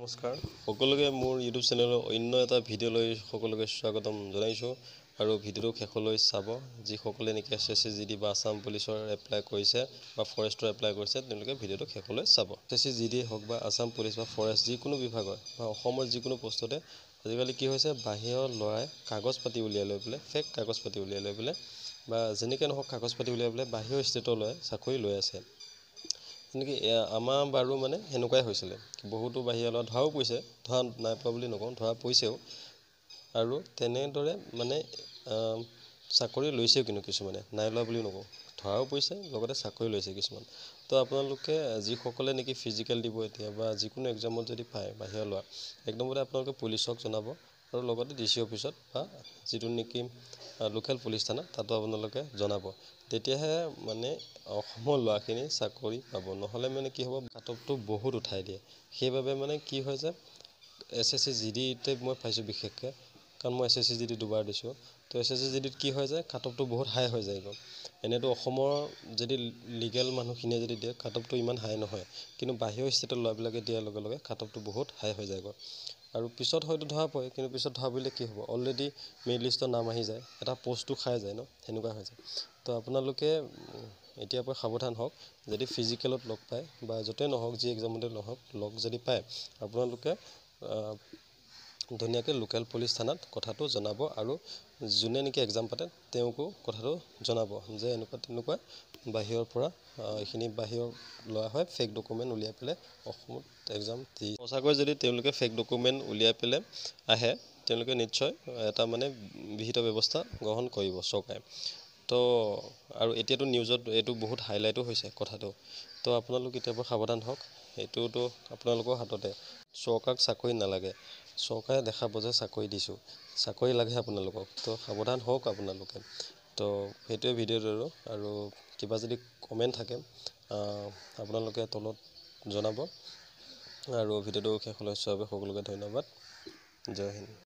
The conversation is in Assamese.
নমস্কাৰ সকলোকে, মোৰ ইউটিউব চেনেলৰ অন্য এটা ভিডিঅ'লৈ সকলোকে স্বাগতম জনাইছোঁ। আৰু ভিডিঅ'টো শেষলৈ চাব। যিসকলে নেকি এছএছচি জিডি বা আছাম পুলিচৰ এপ্লাই কৰিছে বা ফৰেষ্টৰ এপ্লাই কৰিছে, তেওঁলোকে ভিডিঅ'টো শেষলৈ চাব। এছএছচি জিডি হওক বা আছাম পুলিচ বা ফৰেষ্ট, যিকোনো বিভাগৰ বা অসমৰ যিকোনো পষ্টতে আজিকালি কি হৈছে, বাহিৰৰ ল'ৰাই কাগজ পাতি উলিয়াই লৈ পেলাই, ফেক কাগজ পাতি উলিয়াই লৈ পেলাই বা যেনেকৈ নহওক কাগজ পাতি উলিয়াই পেলাই বাহিৰৰ ষ্টেটৰ ল'ৰাই চাকৰি লৈ আছে। তেনেকৈ আমাৰ বাৰু মানে সেনেকুৱাই হৈছিলে। বহুতো বাহিৰৰ ল'ৰা ধৰাও পৰিছে, ধৰা নাই পোৱা বুলি নকওঁ, ধৰা পৰিছেও আৰু তেনেদৰে মানে চাকৰি লৈছেও। কিন্তু কিছুমানে নাই লোৱা বুলিও নকওঁ, ধৰাও পৰিছে, লগতে চাকৰি লৈছে কিছুমান। তো আপোনালোকে যিসকলে নেকি ফিজিকেল দিব এতিয়া বা যিকোনো এক্সামত যদি পায় বাহিৰৰ ল'ৰা, এক নম্বৰতে আপোনালোকে পুলিচক জনাব আৰু লগতে ডি চি অফিচত বা যিটো নেকি লোকেল পুলিচ থানা, তাতো আপোনালোকে জনাব। তেতিয়াহে মানে অসমৰ ল'ৰাখিনি চাকৰি পাব। নহ'লে মানে কি হ'ব, কাট অফটো বহুত উঠাই দিয়ে। সেইবাবে মানে কি হয় যে এছএছচি জিডিতে মই পাইছোঁ বিশেষকৈ, কাৰণ মই এছএছচি জিডি দুবাৰ দিছোঁ। তো এছএছচি জিডিত কি হয় যে কাট অফটো বহুত হাই হৈ যায়গৈ। এনেইতো অসমৰ যদি লিগেল মানুহখিনিয়ে যদি দিয়ে, কাট অফটো ইমান হাই নহয়, কিন্তু বাহিৰৰ ষ্টেটৰ ল'ৰাবিলাকে দিয়াৰ লগে লগে কাট অফটো বহুত হাই হৈ যায়গৈ। আৰু পিছত হয়তো ধৰা পৰে, কিন্তু পিছত ধৰা পৰিলে কি হ'ব? অলৰেডি মেৰিট লিষ্টত নাম আহি যায়, এটা পষ্টটো খাই যায় ন, সেনেকুৱা হৈ যায়। তো আপোনালোকে এতিয়াৰ পৰা সাৱধান হওক। যদি ফিজিকেলত লগ পায় বা য'তেই নহওক, যি এক্সামতে নহওক, লগ যদি পায়, আপোনালোকে ধুনীয়াকৈ লোকেল পুলিচ থানাত কথাটো জনাব আৰু যোনে নেকি এক্সাম পাতে তেওঁকো কথাটো জনাব যে এনেকুৱা তেনেকুৱা বাহিৰৰ পৰা এইখিনি বাহিৰৰ ল'ৰা হয়, ফেক ডকুমেণ্ট উলিয়াই পেলাই অসমত এক্সাম দি। সঁচাকৈ যদি তেওঁলোকে ফেক ডকুমেণ্ট উলিয়াই পেলাই আহে, তেওঁলোকে নিশ্চয় এটা মানে বিহিত ব্যৱস্থা গ্ৰহণ কৰিব চৰকাৰে। তো আৰু এতিয়াতো নিউজত এইটো বহুত হাইলাইটো হৈছে কথাটো। তো আপোনালোক এতিয়াৰ পৰা সাৱধান হওক। এইটোতো আপোনালোকৰ হাততে। চৰকাৰক চাকৰি নালাগে, চৰকাৰে দেখাব যে চাকৰি দিছোঁ। চাকৰি লাগে আপোনালোকক। তো সাৱধান হওক আপোনালোকে। তো সেইটোৱে ভিডিঅ'টো। আৰু কিবা যদি কমেণ্ট থাকে, আপোনালোকে তলত জনাব। আৰু ভিডিঅ'টো শেষলৈ চোৱাৰ বাবে সকলোকে ধন্যবাদ। জয় হিন্দ।